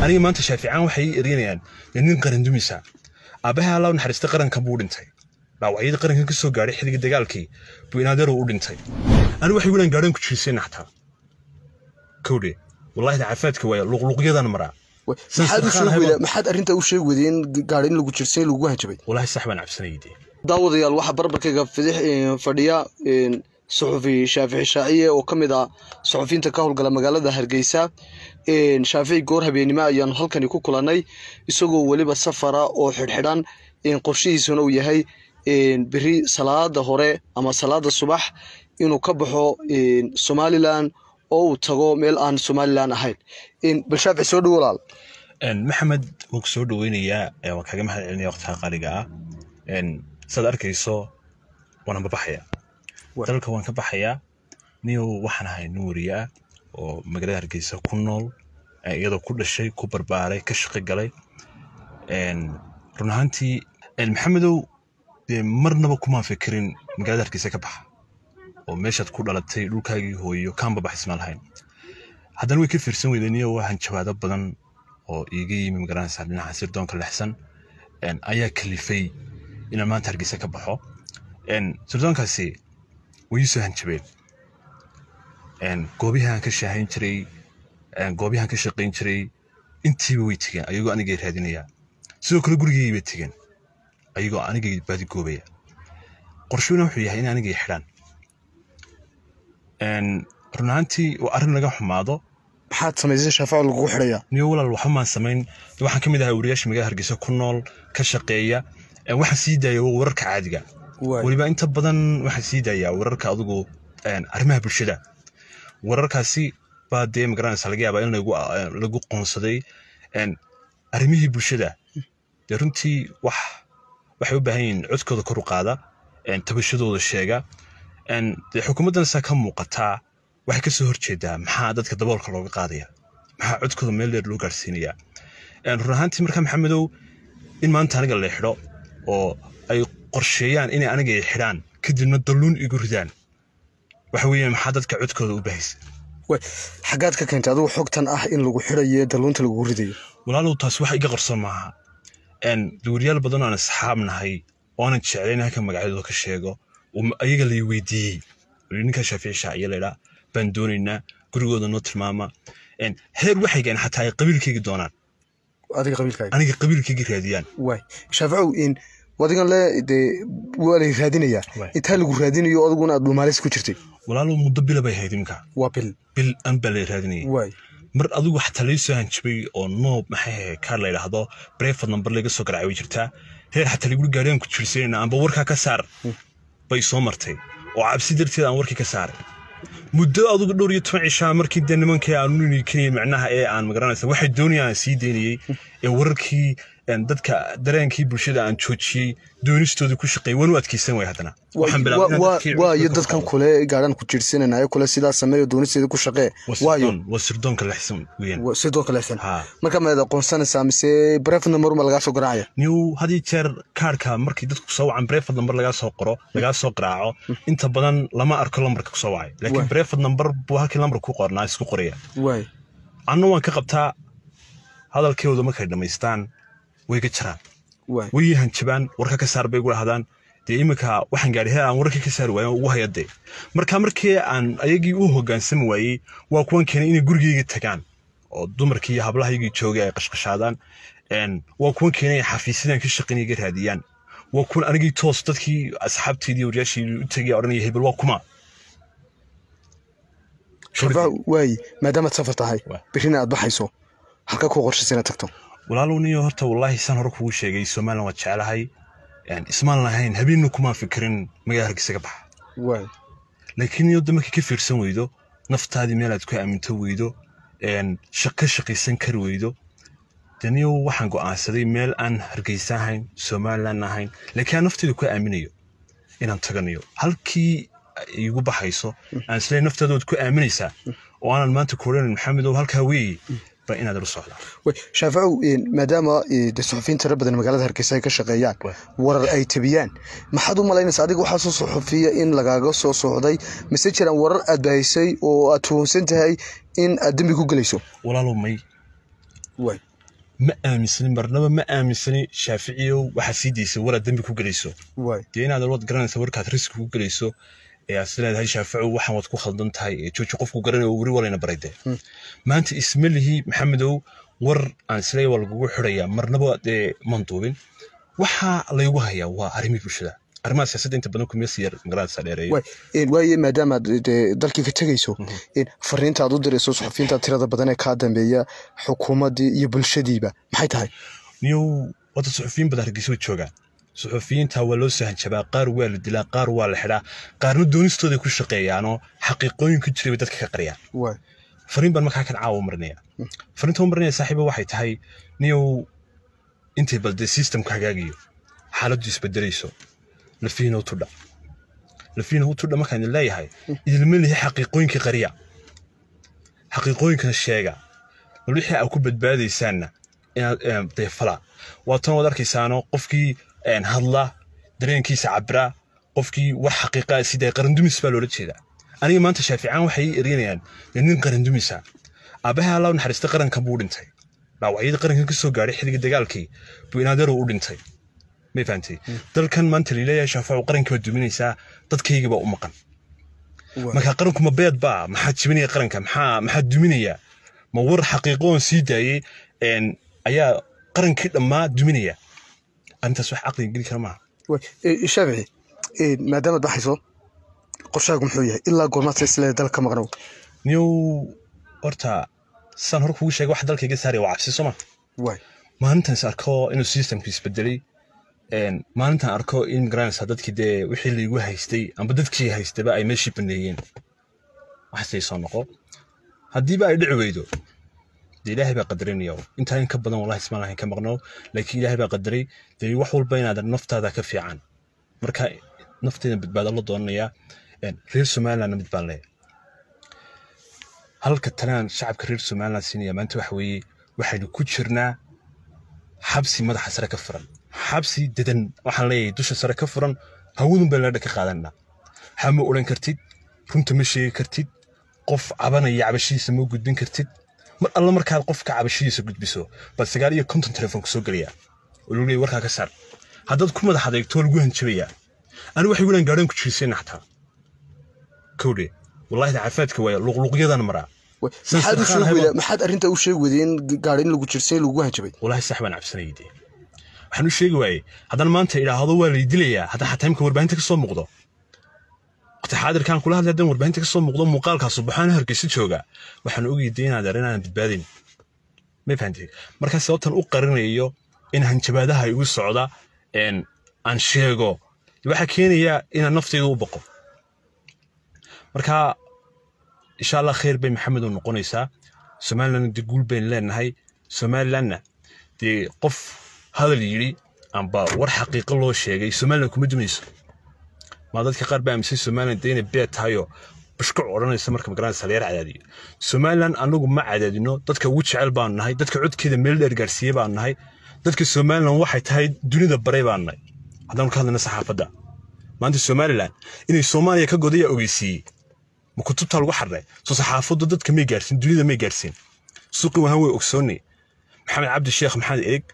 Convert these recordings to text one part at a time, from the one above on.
Aniga maanta Shaaficaan waxay ii eryanayaan nin qaran dumisa. Aabaha Allah u naxariista qaranka buu dhintay. Dhaawacyada qarankan ka soo gaadhay xilligii dagaalkii buu inaadeerow u dhintay. Anigu waxay wilaan gaadhan ku jirsay naxtaa. Kowdhe, wallaahi caafimaadka waaya luqluqyadan maraa. Maxaad arrinta u sheegi weyday in gaadhi in lagu jirsay lagu hanjabay? Wallaahi sax baan cabsanayay dee. Daawadayaal, waxaa barbarkayga fidix fadhiya suxufi Shaafici Shaaciye oo ka mid ah suxufiyiinta ka howlgala magaalada Hargeysa. Shaafici goor habeenimo ayaanu halkani ku kulannay, isagoo weliba safara oo xidhxidhan, qorshihiisuna uu yahay beri salaada hore ama salaada subax inuu ka baxo Somalilan oo uu tago meel aan Somalilan ahayn. Bal Shaafici, soo dhowo walaal. Maxamed, waan ku soo dhaweynayaa, waan kaaga mahad celinaya waqtiga qaaliga ah. Saad arkayso waan baxaya, dalka waan ka baxayaa. Niyow, waxaan ahay nin wariye ah oo magaalada Hargeysa ku nool, iyadoo ku dhashay, ku barbaaray, ka shaqo galay. Run ahaantii, Maxamedow, dee marnaba kumaan fikirin magaalada Hargeysa ka baxa oo meeshaad ku dhalatay, dhulkaagii hooyo kaanba baxisma lahayn. Haddana way ka fiirsan weyday niyo, waxaan jawaado badan oo iiga yimi, magaranaysaa, dhinaca sirdoonka lexsan ayaa kalifay inaan maanta Hargeysa ka baxo. Sirdoonkaasi way ii soo hanjabeen. Goobihi aan ka shaahayn jiray, goobihi aan ka shaqayn jiray, intiiba way tegeen ayagoo anigay raadinaya. Sidoo kale gurigay bay tegeen ayagoo anigay baadigoobaya. Qorshuhuna wuxuu yahay in anigay xidhaan. Run ahaantii waa arrin laga xumaado. Maxaad samaysay, Shaafici, lagugu xidhayaa? Niyo walaal, waxba maan samayn. Waxaan ka mid ahay wariyaasha magaalada Hargeysa ku nool, ka shaqeeya. Waxaan sii daaya wararka caadiga, weliba inta badan waxaan sii daayaa wararka adigu arrimaha bulshada. Wararkaasi baa dee, magaranaysa, laga yaabaa in lagu qoonsaday arrimihii bulshada. Dee runtii waxay u baahan yihiin codkooda kor u qaada, tabashadooda sheega. Dee xukuumaddan saa ka muuqataa waxay kasoo horjeedaa maxaa dadka daboolka looga qaadaya, maxaa codkooda meel dheer loo gaarsiinayaa. Run ahaantii markaa, Maxamedow, in maanta aniga la xidho oo ay qorsheeyaan inay aniga ay xidhaan, kadibna dalluun igu ridaan, waxa weeye maxaa dadka codkooda u bahaysa? Xaggaad ka keentay adigu xogtan ah in lagu xidhayo, dalluunta lagugu ridayo? Walaalow, taas wax iga qarsoon maaha. Wariyaal badan oo aan asxaab nahay oo aanan jeclayn halka magacyadooda ka sheego, ayaga lay weydiiyey, ninka Shaafici Shaaciye laydhaa baan doonaynaa, gurigooda noo tilmaama. Heer waxay gaen xataa ay qabiilkaygi doonaan. Adiga qabiilkaaga? Aniga qabiilkaygi raadiyaan. Waay Shaaficow, in adigan le dee waa lay raadinayaa, intaa lagu raadinayo adiguna aad dhumaalis ku jirtay? Walaalow, muddo bila bay ahayd iminka. Waa bil? Bil an baa lay raadinayay. Mar adigu xataa lay soo hanjabay oo noob maxay ahayd kaar la yidhaahdo private number laga soo garaacay way jirtaa. Heer xataa lagu gaariyaan ku jirsanayna amba warkaa ka saar bay soo martay, oo cabsi darteed aan warkii ka saaray muddo adigu dhowr iyo toban cishaa. Markii dee nimankii aan u niikinayay macnaha ee aan magaranaysa waxay doonayaan aan sii daynayey, ee wararkii dadka dareenkii bulshada aan joojiyey, doonistoodii ku shaqeeyey, waan u adkeysan waay. Haddana Waayo, dadkan kule gaadhaan ku jiirsananayo kule sidaa sameeyo, doonisteeda ku shaqee, waayo? Waa sirdoonka lexsan weeyaan. Sirdoonka lexsan. Marka maad aqoonsanaysaa mise private number ma lagaa soo garaacaya? New had iyo jeer kaarka markii dadku soo wacan private number lagaa soo qoro, lagaa soo qaraaco, inta badan lama arko lambarka kusoo wacay, laakiin private number buu halkii lambar ku qornaa isku qoraya. Anna waan ka qabtaa hadalkeedu. Markay dhammaystaan way ka jaraan, way hanjabaan, warka ka saar bay gu dhahdaan. Dee iminka waxaan gaadhay heer aan warka ka saari waayo ugu hayadee. Marka markii aan ayagii u hoggaansami waayey, waa kuwan keenay inay gurigayga tagaan oo dumarkii iyo hablahaygii joogay ay qashqashaadaan. Waa kuwan keenay xafiisyadan ka shaqaynaya iga raadiyaan. Waa kuwan anigii toos dadkii asxaabteydii, wariyaashii u tegay odhanaya hebel waa kuma. Waay, maadaamaad safar tahay, birina aad baxayso, halka ku qorshaysa inaad tagto? Walaalow niyo, horta wallaahi saan hore kugu sheegay, Somaliland waa jeclahay. Ismaan lahayn, habeenna kumaan fikirin magaalada Hargeysa ka baxa. Laakiin niyo de markii ka fiirsan weydo naftaadii, meel aad ku aaminto weydo, ka shaqaysan kari weydo, dee niyo waxaan go'aansaday meel aan Hargeysa ahayn, Somaliland ahayn, laakiin aan nafteyda ku aaminayo inaan taganayo. Halkii igu baxayso aan isleeyahay naftaada waad ku aaminaysaa oo aanan maanta ku odhanin Maxamedow halkaa weeye ba inaad ila socdaa. Shaaficow, maadaama de suxufiyiin tiro badan magaalada Hargeysa ay ka shaqeeyaan, warar ay tabiyaan, maxaad u malaynaysaa adiga waxaa soo suxufiya in lagaaga soo socday, mise jiraan warar aad bahaysay oo aad tuhunsan tahay in aad dembi ku gelayso? Walaalow, may. Waay. Ma aaminsani, marnaba ma aaminsani. Shaaficiyow, waxaad sii daysay waraad dembi ku gelayso. Waay. Dee inaad waad garanaysa warkaad riski ku gelayso ee aad is leedahay, Shaaficow, waxaan waad ku khaldan tahay ee jooji. Qofku garanayo weli walayna baray. Dee maanta isma lihi, Maxamedow, war aan isleeyahay waa lagugu xidhayaa marnaba dee manduubin. Waxaa laygu hayaa waa arrimihii bulshada, arrimaha siyaasadda inta badan kuma sii yar magaalada dheereeyo. Waay. Waaye, maadaama aad dee dalkii ka tegayso, fariinta aad u dirayso suxufiyiinta tirada badan ee kaa dambeeya, xukuumaddii iyo bulshadiiba, maxay tahay? Niyow, wada suxufiyiin badan Hargeysa way joogaan. Suxufiyiinta waa loo sahanjabaa, qaar waa la dilaa, qaar waa la xidhaa, qaarna doonistooday ku shaqeeyaanoo xaqiiqooyin ku jiray bay dadka ka qariyaan. Waay. Fariin baan markaa kan caawa marinaya. Fariinta u marinaya, saaxiiba, waxay tahay, niyow, intay bal dee systemku hagaagiyo, xaaladdu isbedelayso, lafiina u tudha, lafiina u tudha. Markaan idin leeyahay, idinma lihi xaqiiqooyinkii qariya, xaqiiqooyinkana sheega. Bal wixii aad ku badbaadaysaanna inaad dee fala. Waa tan waad arkaysaano, qofkii hadla, dareenkiisa cabira, qofkii wax xaqiiqa sidee, qarandumis baa loola jeedaa. Aniga maanta Shaaficaan waxay ii eryanayaan dee nin qarandumisa. Aabbaha, Allah u naxariista, qarankan buu u dhintay. Dhaawacyadii qarankan ka soo gaadhay xilligii dagaalkii buu inaadeerow u dhintay. May fahantay? Dalkan maanta liileeyahay, Shaaficu, qarankii baa duminaysaa, dadkayga baa u maqan. Waay. Marka qaranku ma beed baa? Maxaa jibinaya qaranka? Maxaa duminaya? Ma war xaqiiqo oon sii daayey ayaa qarankii dhammaa duminaya? Arrintaas wax caqliga geli kara maaha. Waay. Shaafici, maadaamaad baxayso, qorshaagu muxuu yahay? Ilaa goormaad isleedahay dalka ka maqnow? Niyow, horta saan hore kugu sheegay, wax dalka iga saaraya waa cabsi, sooma? Waay. Maalintan is arko inuu systemku isbedelay, maalintan arko in garanaysaa dadkii dee wixii laygu haystay amba dadkii haystaba ay meeshii baneeyeen, waxaasay soo noqo. Haddiiba ay dhici weydo, dee Ilaahay baa qadarinaya. Intaa in ka badan wallahi ismaan lahayn ka maqno, laakiin Ilaahay baa qadaray. Dee wax walba inaad naftaada ka fiican. Marka nafteyda badbaado la doonanayaa. Reer Somalilandna mid baan leeyahay. Halka talaan shacabka reer Somaliland siinaya maanta waxa weeye: waxaynu ku jirnaa xabsi madaxa sare ka furan, xabsi dedan. Waxaan leeyahay dusha sare ka furan, hawadun baan leedha ka qaadanaa. Waxaa ma odhan kartid, runta ma sheegi kartid, qof cabanaya cabashidiisa ma gudbin kartid. Mar alla markaad qofka cabashidiisa gudbiso, bal 59 telefoon kusoo gelaya oo lagu leeyahay warkaa ka saar. Haddaad ku madax adeegto, waa lagu hanjabayaa. Anigu waxay gulaan gaadhaan ku jiriseen xataa kowdhe. Wallahi caafimaadka waaya, luqluqyadan maraa. Waay. Saan Maxaad u sarkaan sheegi ahay. Maxaad arrinta u sheegi weyday in gaadhi in lagu jirsay, lagu hanjabay? Wallahi sax baan cabsanayay. Dee waxaan u sheegi waayey, haddana maanta idhaahdo waa lay dilayaa, haddana xataa imka warbaahinta ka soo muuqdo, waqti xaadirkaan kula hadlay, haddaan warbaahinta ka soo muuqdo, muuqaalkaasu baxaan Hargeysa jooga, waxaan ogayay dee inaad arrin badbaadin. May fahantay? Marka sababtan u qarinayo in hanjabaadaha igu socda aan sheego waxaa keenaya inaan naftayda u baqo. Marka insha Allah khayr bay, Maxamed, u noqonaysaa. Somalilandna dee guul baynu leenahay. Somalilandna dee qof hadal yidhi amba war xaqiiqo loo sheegay Somaliland kuma dumayso. Maa dadka qaar baa aaminsan Somaliland dee inay beed tahayoo bushkuc odhanaysa marka magaranaysa la yar cadaadiyo. Somaliland anagu ma cadaadino. Dadka ugu jecel baanu nahay, dadka codkeeda meel dheer gaarsiiye baanu nahay, dadka Somaliland waxay tahay dunida baray baanu nahay. Haddaan ka hadlayna saxaafadda, maanta Somaliland inay Soomaaliya ka godayaa ogeysiiyey ma kutubta lagu xardhay? Soo saxaafaddu dadka may gaarsiin, dunida may gaarsiin. Suuqi wahan way ogsoonnay. Maxamed Cabdi Sheekh Maxamed Eeg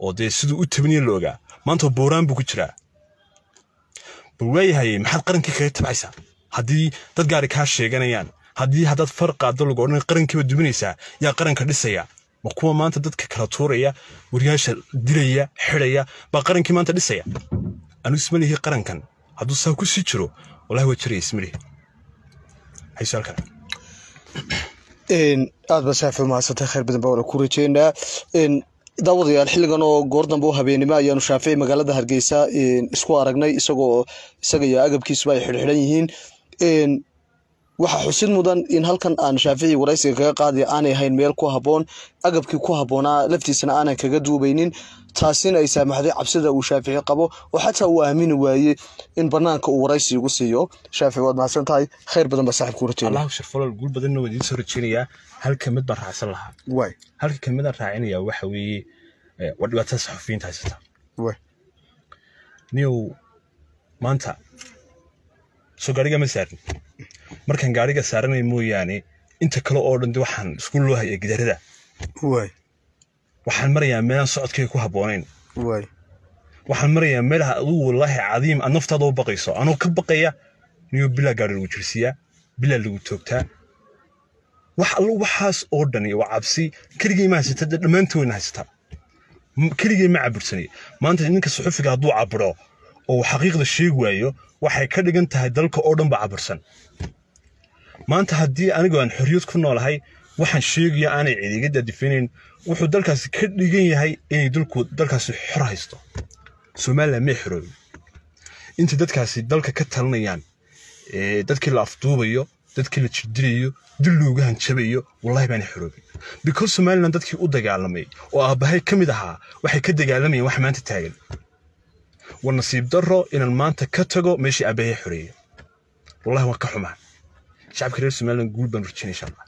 oo dee siduu u tabaniye la ogaa, maanta booraan buu ku jiraa. Bal waayahay, maxaad qarankii kaga tabcaysaa haddii dad gaari kaa sheeganayaan, haddii haddaad far qaaddo lagu odhan qarankiiba duminaysaa? Yaa qaranka dhisaya? Ma kuwa maanta dadka kala tuuraya, wariyaasha dilaya, xidhaya baa qarankii maanta dhisaya? Anigu isma lihi qarankan hadduu saa ku sii jiro wallahi waa jiraya. Isma lihi hayso halkan. Aad baa saafi umahadsantay, khayr badan baa wada ku rajeynaa. Daawadayaal, xilligan oo goor dambe oo habeenimo ayaanu Shaafici magaalada Hargeysa isku aragnay, isagoo isaga iyo agabkiisuba ay xidhxidhan yihiin. Waxaa xusid mudan in halkan aan Shaafici waraysiga kaga qaaday aanay ahayn meel ku habboon, agabkii ku habboonaa laftiisana aanan kaga duubaynin, taasina ay saamaxday cabsida uu Shaafici qabo oo xataa uu aamini waayey in banaanka uu waraysi igu siiyo. Shaafici, waad mahadsan tahay, khayr badan baa saaxib ku rajeynaya. Allahu sharfalol, guul badanna waan idiin soo rajeynayaa. Halka mid baan raacsan lahaa. Waay. Halka kelmadaan raacinaya waxa weeye, waa dhibaatada saxufiyiinta haysata. Waay. Niyow, maanta soo gaariga ma saarin. Markaan gaariga saaranay mooyaane, inta kale oo dhan de waxaan isku loo hayay gidaarada. Waay. Waxaan marayaa meelaan socodkayga ku habboonayn. Waay. Waxaan marayaa meelaha adugu, wallaahi cadiim, aad naftaada u baqayso, anoo ka baqaya niyo bilaa gaari lagu jirsiiyaa, bilaa lagu toogtaa. Wax allo waxaas oo dhani waa cabsi. Keligay ma haysata dee, dhammaantood wayna haysataa. Keligay ma cabursanay. Maanta ninka suxufiga hadduu cabiro oo uu xaqiiqda sheegi waayo, waxay ka dhigan tahay dalka oo dhan ba cabursan. Maanta haddii anigu aan xorriyad ku noolahay, waxaan sheegaya aanay cid iga daadifinayn, wuxuu dalkaasi ka dhigan yahay inay dalku dalkaasi xor haysto. Somaliland may xoroobin inta dadkaasi dalka ka talinayaan, ee dadkii la afduubayo, dadkii la jirdirayo, dil loogu hanjabayo. Wallahi baanay xoroobin, because Somaliland dadkii u dagaalamay oo aabbahay ka mid ahaa waxay ka dagaalamayeen wax maanta taagan. Waa nasiib darro inaan maanta ka tago meeshii aabbahay xoreeyay. Wallahi waan ka xumaa. Shacabka reer Somaliland guul baan rajinay, insha Allah.